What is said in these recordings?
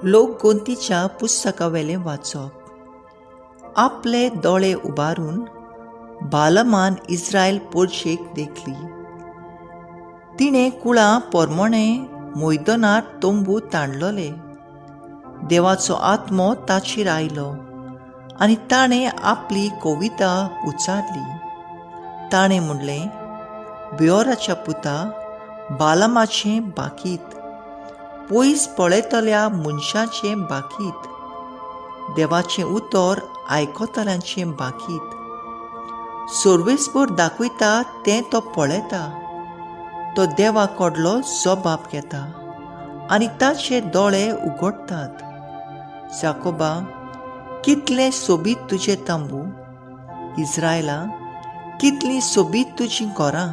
लोकगोंतीच्या पुस्तकावेलें वाचप. आपले दोळे उबारून बालमान इस्रायल पोरशेक देखली. तिणें कुळां पोरमोणे मैदानार तंबू ताणलोले. देवाचो आत्मो ताचेर आयलो आनी ताणें आपली कविता उच्चारली. ताणें म्हणलें, बेओराच्या पुता बालामाचें बाकीत, पयस पळयतल्या मनशाचें बाकीत, देवाचें उतर आयकतल्यांचें बाकीत. सर्वेस्पर दाखयता तें तो पळयता. तो देवा कडलो जबाब घेता आनी ताचे दोळे उगडटात. जाकोबा, कितलें सोबीत तुजें तंबू, इस्रायला, कितलीं सोबीत तुजीं घरां.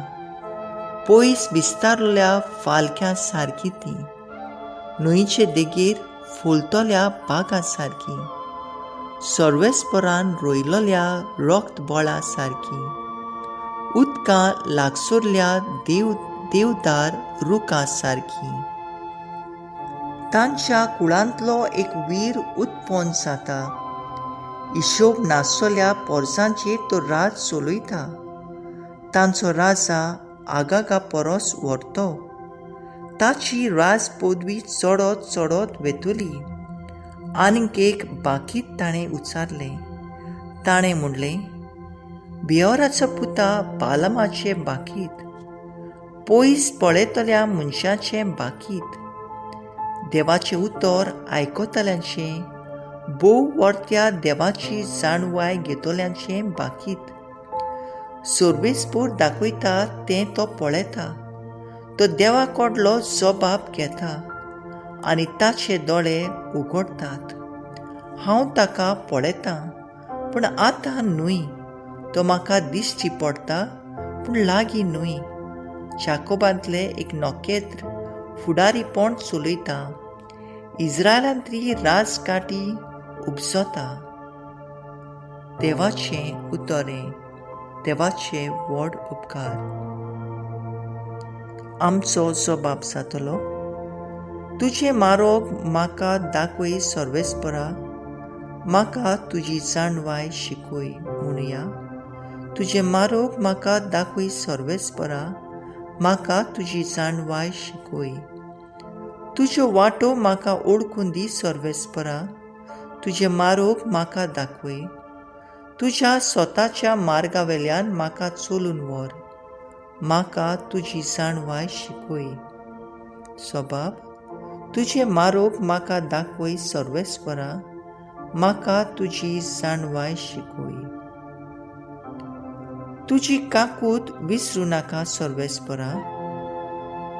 पयस विस्तारल्या फालक्यां सारकीं तीं, न्हंयचे देगेर फुलतल्या बागां सारकीं, सर्वेस्परान रोयलोल्या रक्त बळा सारकीं, उदकां लागसरल्या देव देवदार रुखां सारकीं. तांच्या कुळांतलो एक वीर उत्पन्न जाता. हिशोब नासतल्या पोरसांचेर तो राज चलयता. तांचो राजा आगागा परस व्हरतो. ताची राज पदवी चडत चडत वेतली. आनीक एक बाकीत ताणें उच्चारलें. ताणें म्हणलें, बियोराचो पुता बालमाचें बाकीत, पयस पळयतल्या मनशाचें बाकीत, देवाचें उतर आयकतल्यांचें, भोव वर्त्या देवाची जाणवाय घेतल्यांचें बाकीत. सर्वेस्पर दाखयता तें तो पळयता. तो देवा कडलो जबाब घेता आनी ताचे दोळे उगडटात. हांव ताका पळयतां पूण आतां न्हय. तो म्हाका दिश्टी पडटा पूण लागीं न्हय. जाकोबांतलें एक नखेत्र फुडारीपण चलयता. इस्रायलांतली राजकाठी उपजता. देवाचें उतरें, देवाचे व्हड उपकार. आमचो जबाब जातलो, तुजें मारोग म्हाका दाखय सर्वेस्परा, म्हाका तुजी जाणवाय शिकय. म्हणुया, तुजें मारोग म्हाका दाखय सर्वेस्परा, म्हाका तुजी जाणवाय शिकय. तुज्यो वाटो म्हाका ओळखून दी सर्वेस्परा, तुजें मारोग म्हाका दाखय. तुज्या स्वताच्या मार्गावेल्यान म्हाका चलून व्हर, म्हाका तुजी जाणवाय शिकय. स्वभाव, तुजें मारोग म्हाका दाखय सर्वेस्परा, म्हाका तुजी जाणवाय शिकय. तुजी काकूत विसरूं नाका सर्वेस्परा,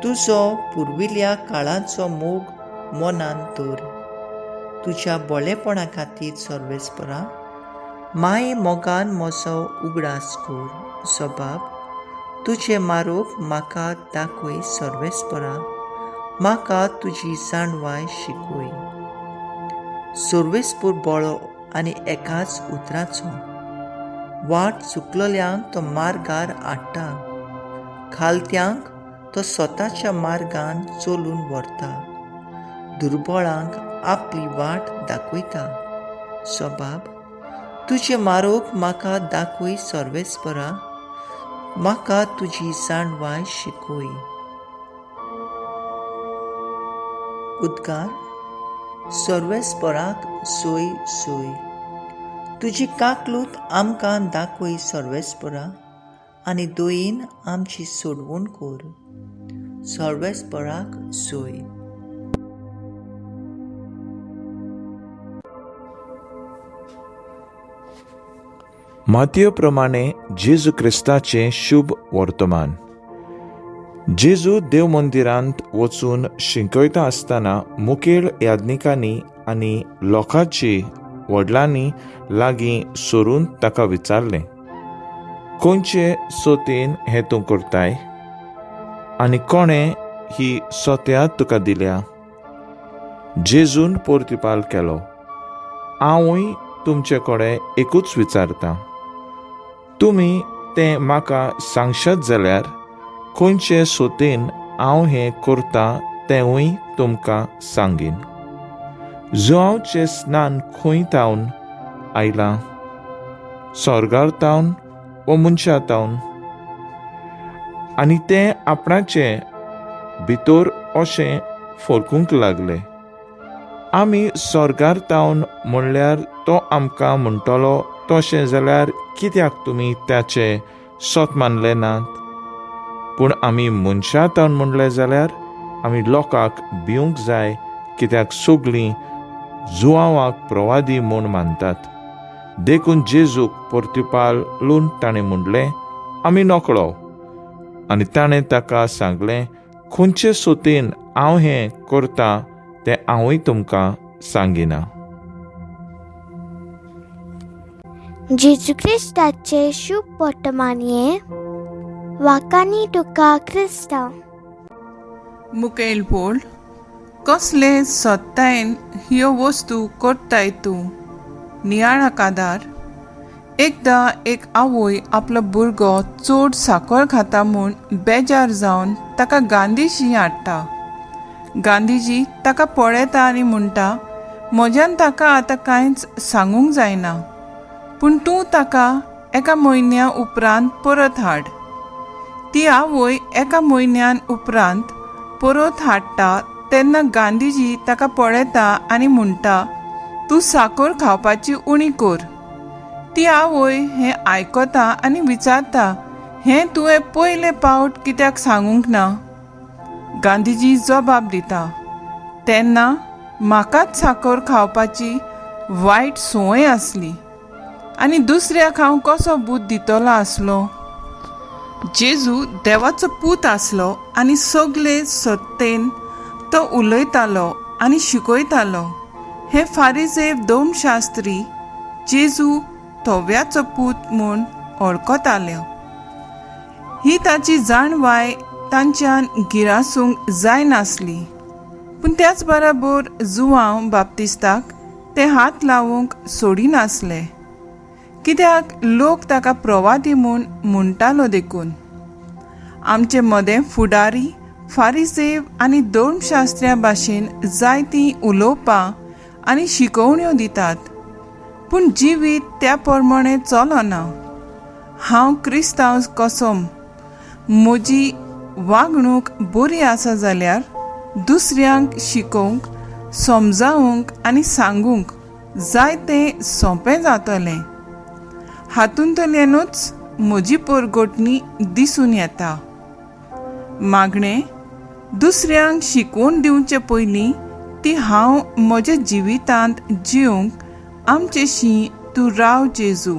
तुजो पुर्विल्ल्या काळाचो मोग मनान दवर. तुज्या बळेपणा खातीर सर्वेस्परा, माये मोगान म्हजो उगडास कर. स्वभाव, तुजें मारोग म्हाका दाखय सर्वेस्परा, म्हाका तुजी जाणवाय शिकय. सर्वेस्पर बळो आनी एकाच उतराचो, वाट चुकलल्यांक तो मार्गार हाडटा, खालत्यांक तो स्वताच्या मार्गान चलून व्हरता, दुर्बळांक आपली वाट दाखयता. स्वभाव, तुजें मारोग म्हाका दाखय सर्वेस्परा, म्हाका तुजी जाणवाय शिकय. उद्गार, सर्वेस्पराक सोय सोय. तुजी काकलूत आमकां दाखय सर्वेस्परा, आनी दयेन आमची सोडवण कर. सर्वेस्पराक सोय. मातयो प्रमाणे जेजू क्रिस्ताचें शुभ वर्तमान. जेजू देव मंदिरांत वचून शिकयता आसतना मुखेल याज्ञिकांनी आनी लोकांची व्हडलांनी लागीं सरून ताका विचारलें, खंयचे सोतेन हें तूं करताय आनी कोणें ही सोत्या तुका दिल्या? जेजून पोर्तिपाल केलो, हांवूय तुमचे कडेन एकूच विचारता, तुमी तें म्हाका सांगशात जाल्यार खंयचे सोतेन हांव हें करता तेंवूय तुमकां सांगीन. जुआंवचें स्नान खंय तावन आयलां, सोर्गार तावन वो मनशा तावन? आनी ते आपणाचे भितर अशें फरकूंक लागले, आमी सोर्गार तावन म्हणल्यार तो आमकां म्हणटलो, तशें जाल्यार कित्याक तुमी ताचें सत मानलें नात? पूण आमी मनशा तावन म्हणलें जाल्यार आमी लोकांक भिवंक जाय, कित्याक सगळीं जुआंवाक प्रवादी म्हूण मानतात. देखून जेजूक परतिपालून ताणें म्हणलें, आमी नकळो. आनी ताणें ताका सांगलें, खंयचे सोतेन हांव हें करतां तें हांवूय तुमकां सांगिना. जेजू क्रिस्ताचे शुभ वर्तमान हें वाकांनी तुका क्रिस्तांव. मुखेल बोल कसले सत्तायेन ह्यो वस्तू करताय तूं नियाळा कादार. एकदां एक आवय आपलो भुरगो चड साकर खाता म्हूण बेजार जावन ताका गांधीजी हाडटा. गांधीजी ताका पळयता आनी म्हणटा, म्हज्यान ताका आतां कांयच सांगूंक जायना, पूण तूं ताका एका म्हयन्या उपरांत परत हाड. ती आवय एका म्हयन्यान उपरांत परत हाडटा तेन्ना गांधीजी ताका पळयता आनी म्हणटा, तूं साकर खावपाची उणी कर. ती आवय हें आयकता आनी विचारता, हें तुवें पयले पावट कित्याक सांगूंक ना? गांधीजी जबाब दिता, तेन्ना म्हाकाच साकर खावपाची वायट संवय आसली आनी दुसऱ्याक हांव कसो बूद दितलो आसलो? जेजू देवाचो पूत आसलो आनी सगले सत्तेन तो उलयतालो आनी शिकयतालो. हे फारीजेव दोमशास्त्री जेजू थोव्याचो पूत म्हूण वळखताले. ही ताची जाणवाय तांच्यान गिरासूंक जायनासली, पूण त्याच बराबर जुवांव बाप्तिस्ताक ते हात लावंक सोडिनासले, कित्याक लोक ताका प्रवादी म्हूण म्हणटालो देखून. आमचे मदें फुडारी फारीसेव आनी धर्मशास्त्र्या भाशेन जायतीं उलोवपां आनी शिकोवण्यो दितात, पूण जिवीत त्या प्रमाणे चलना. हांव क्रिस्तांव कसो, म्हजी वागणूक बरी आसा जाल्यार दुसऱ्यांक शिकोवंक, समजावंक आनी सांगूंक जायतें सोंपें जातलें. हातूंतल्यानूच म्हजी परगटणी दिसून येता. मागणें दुसऱ्यांक शिकोवन दिवचे पयलीं ती हांव म्हज्या जिवितांत जिवंक आमचेशी तूं राव जेजू.